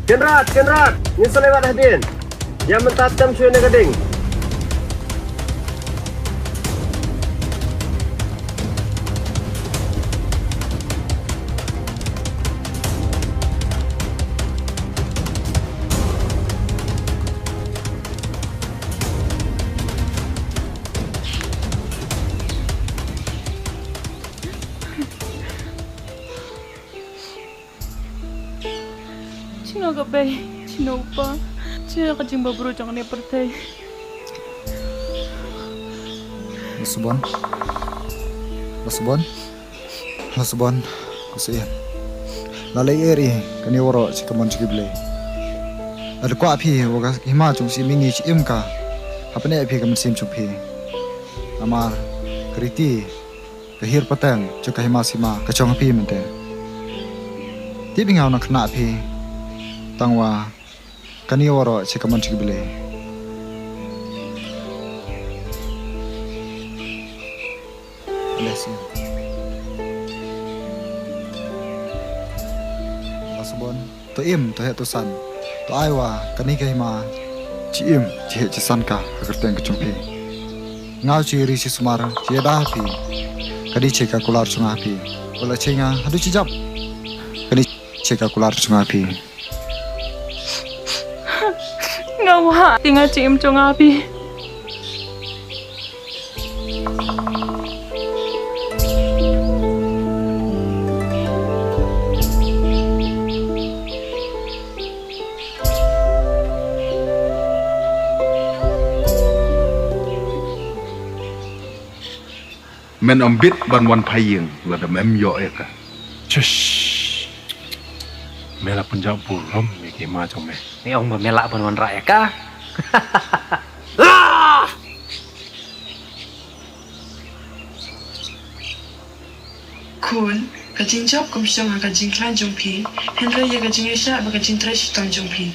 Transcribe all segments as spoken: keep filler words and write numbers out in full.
Kynrad, Kynrad, ngin sa leh wad hadien. Ya mynta tem shuwa na ka ding. Chino ka bei, chino u pa, chino ka jingbabru jong kani ka pyrthei. Lasubon. Lasubon. Lasubon. Kusian. La lei eri, kani waroh chi ka mon chi ki Blei. Lada kwah phi wa ka hima jong u Syiem i ngi chi im ka. Hap ne phi ka mynsiem jong phi. Namar ka riti, ka hiar pateng jong ka hima sima ka jong phi mynte. Tip i nga u nang khynnah phi. Tangwa kani waroh chi ka mon chi ki Blei. Bless you. Lasubon. To im, to heh, to san. To ai wa kani ka hima chi im, chi heh, chi san ka ha ka kyrteng ka jong phi. Nga u chi ri chi sumar, chi yada ha phi. Kani chi ka kular jong nga ha phi. Wala chi nga hadu chi jap. Kani chi ka kular jong nga ha phi. Nga wa, ti nga chi im jong nga ha phi. Men ym bit ban wan phai ïing lada mem ïoh ïa ka. Shush. Me la pynjah burom ïa ki ma jong me. Me ong ba me lah ban wanrah ïa ka. Khun, ka jingjop kam shong ha ka jingkhlaiñ jong phi, hynrei ïa ka jingïaishah bad ka jingtrei shitom jong phi.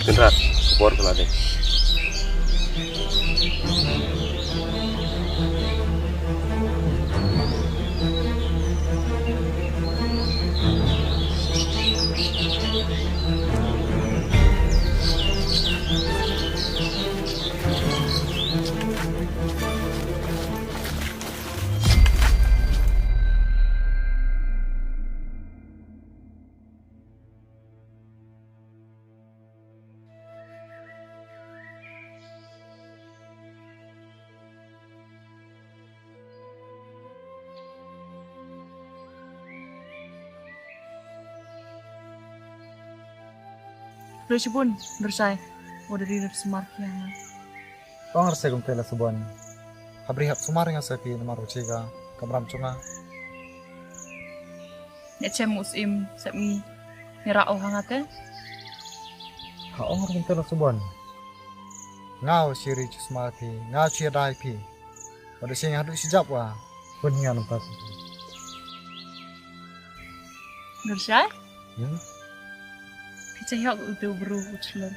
Kynrad, ka bor ka la dei. Re shibun, Rashai, wa da ri re sumar ki ha nga. Ong Rashai kumte Lasubon. Hap ri hap sumar nga sa phi namar u chi ka kamram chunga. Ne chem u Syiem, sep ngi. Ngi rah o ha nga te. Ha ong kumte Lasubon. Nga u chi ri chi sumar phi, nga u chi yada phi. Wa da chi nga hadu chi jap wa. Pun hi nga nampas. Rashai? Hmm? Phi cha ïoh u tu bru u chlon.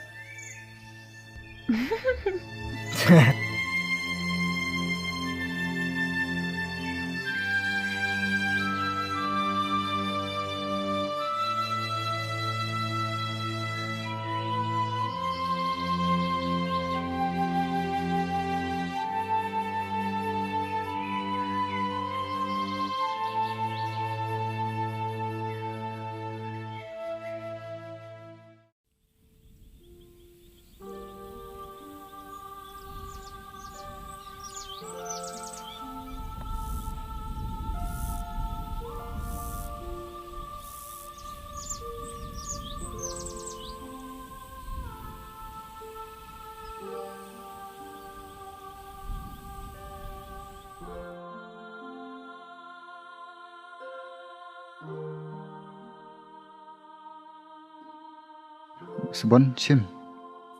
Subon, chim.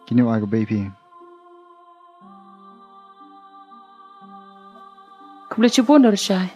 Kini wa ka bei phi. Khublei chibun Rashai.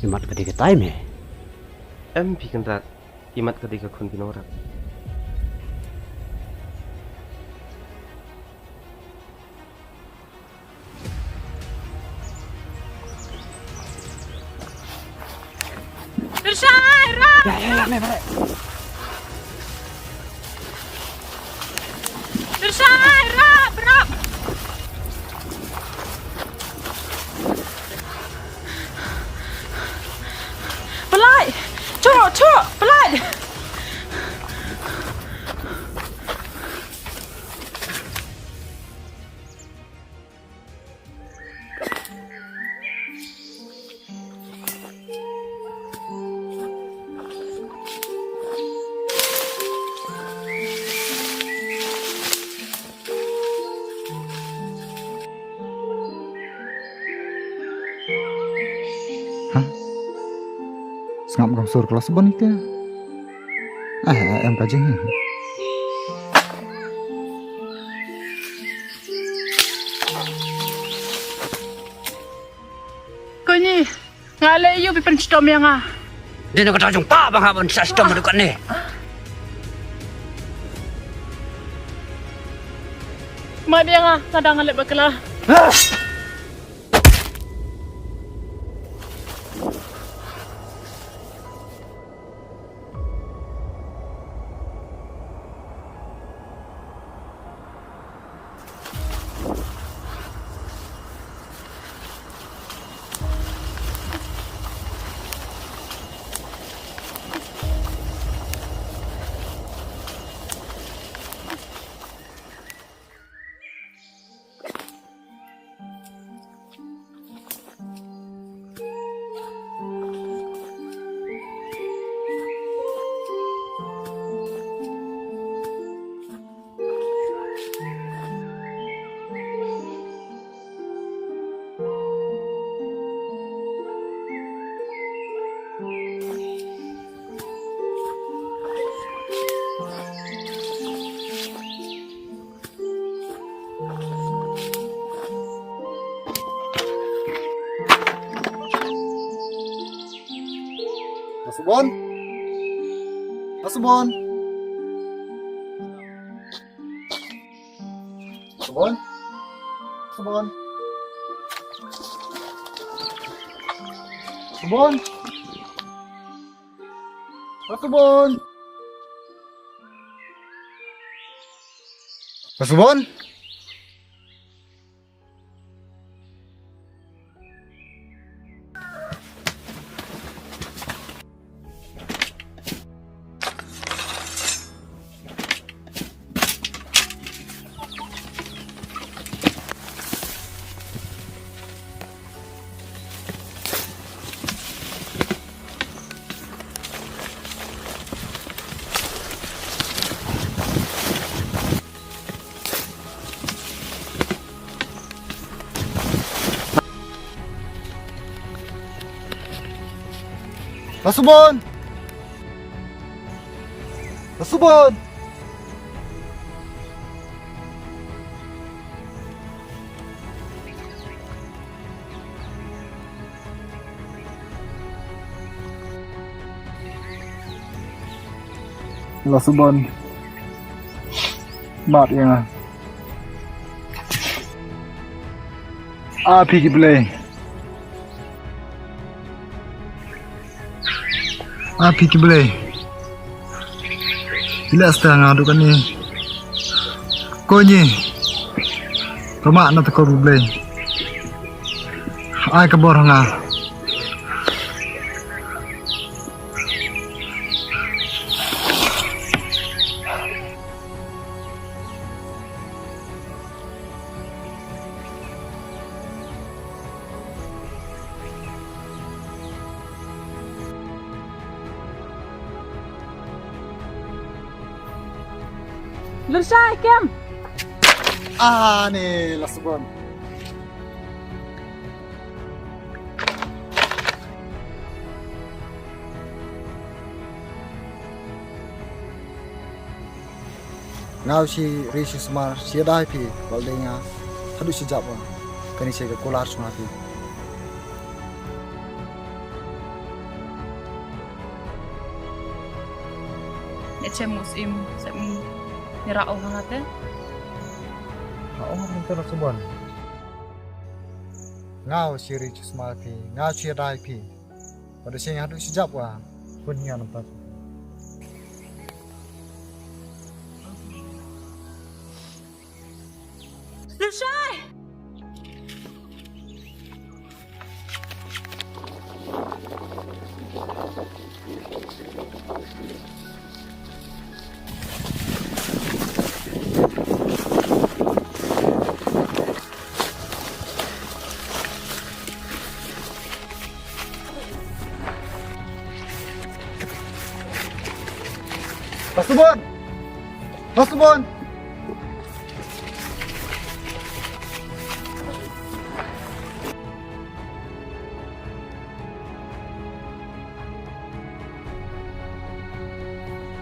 Imat ka dei ka tai me. Em phi Kynrad, imat ka dei ka khun phi Nongrap. Tyrshai, rap! Ya, ya, ya, me bare. Tyrshai, rap, rap! Pynlait! Chuk, chuk, pynlait! Hah? Sngap kam sur kelas bon ite. Eh, em ka jing. Ko ni, nga le yu pi pynchitom ya nga. Dei na ka ta jong pa ba nga ban sa chitom du kat ne. Ma dia nga, ta dang le bakla. Masubon? Masubon? Masubon? Masubon? Masubon? Masubon? Masubon? Masubon! Masubon! Masubon. Map ya nga. A phi ki Blei. A phi ki Blei. Ila sta nga du kani. Ko ni. Pama na ta ko ki Blei. Ai ka bor nga. Lurshai kem. Ah, ni Lasubon. Nga u chi ri chi sumar, chi dai phi, wal dei nga, hadu chi jap wa, kani chi ka kular chunga phi. Chem u sim, sem u nira o hangate. Ha, o hangate na Subon. Nga u chiri chusma phi, nga u chiri dai phi. Pada sing hadu sijap wa, pun ngan pat. Lushai! Pasubon! Pasubon!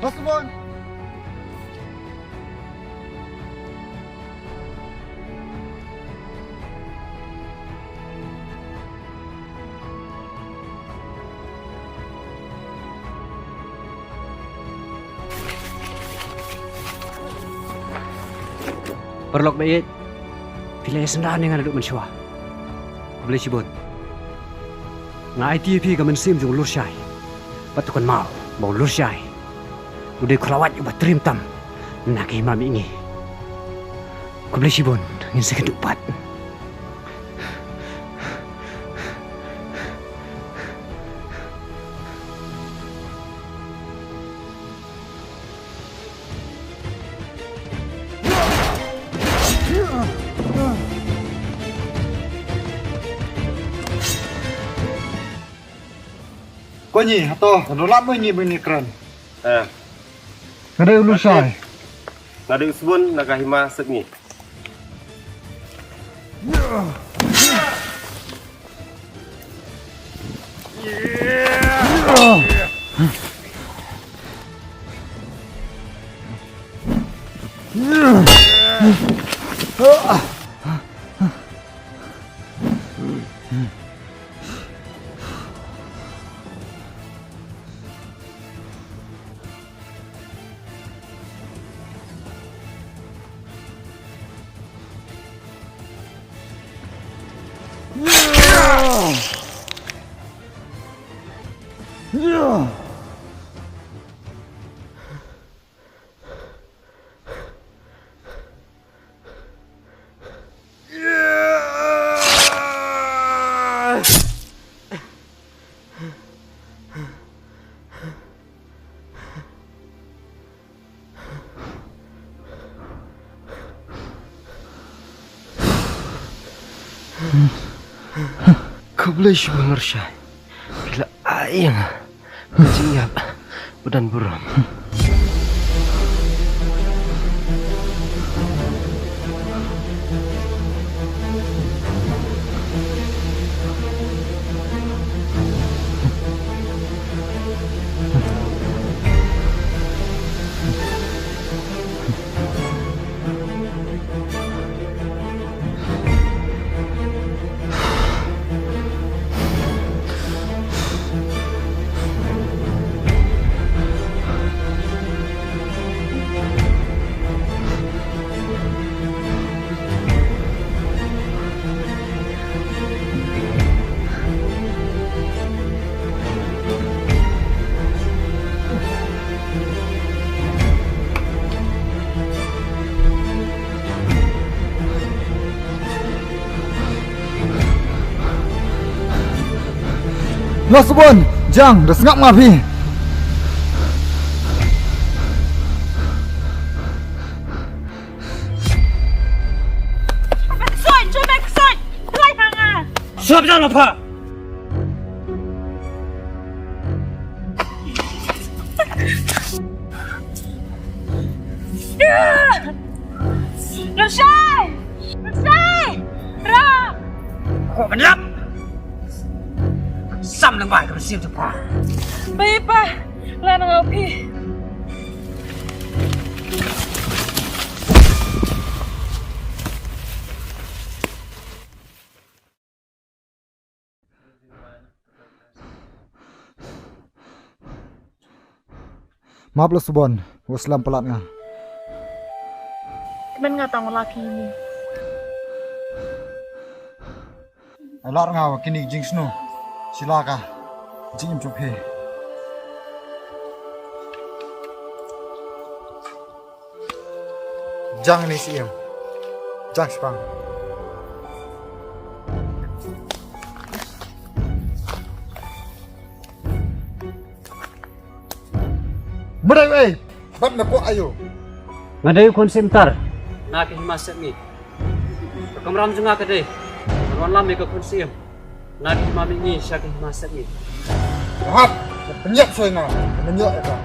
Pasubon! Paralok bait, phi la synran ne nga nadooh mynshuwa. Khublei chibun. Nga aiti phi ka mynsiem jong u Lurshai. Pat tu kan mau, ba u Lurshai u dei khlawait uba triem tam na ka hima mihngi. Khublei chibun, ngin sa kynduh pat. Ko ngi, hato, no lam mo ngi bini kran. Eh. Nga dei u Lurshai. Nga dei u Subon, na ka hima sep ngi. Khublei chibun Lurshai. Phi la ai ya nga ka jingyap ba don burom. Losbon, jang, da sngap nga phi. Sop jang la pha. Rashai! Rashai! Ra! Ko ban lap. Sam lang bai ka siu tu pa. Bai pa, la na ngau phi. Map Losbon, Wa slem palat nga. Kmen nga tang wa la ki ni. Ai lad nga wa kini ki jingsngew. Sila ka. Jingim jong phi. Jang ni siem. Jang spang. Mudai wei. Bat na ko ayo. Nga dei u khun siem tar. Na ka hima Sepngi. Ka kamram jong nga ka dei. Wan lam ya ka khun siem. Na ka hima Sepngi, sha ka hima Sepngi. Rahat, pynjat soi nga, pynjat ya ka.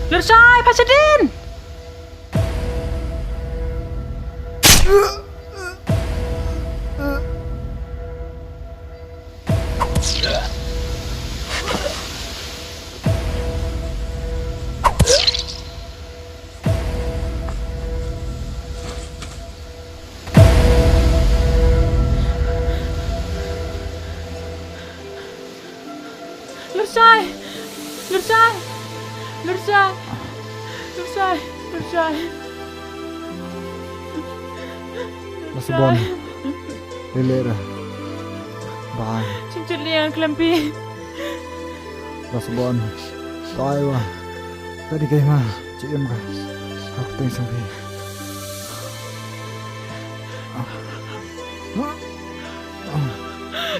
Lurshai, pha chadien! Lurshai! Lurshai! Lurshai! Lurshai! Lurshai! Lurshai! Lurshai! Lele ra. Bye. Chim chit liang klempi. Bas bon. Bye wa. Tadi kai ma. Chi em ka. Hak teng sang phi.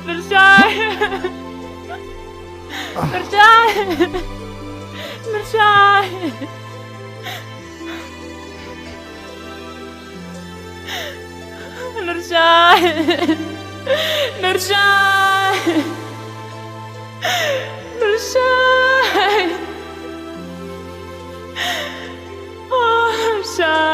Lurshai. Lurshai. Lurshai. Lurshai. Lurshai. Lurshai. Oh, Lurshai.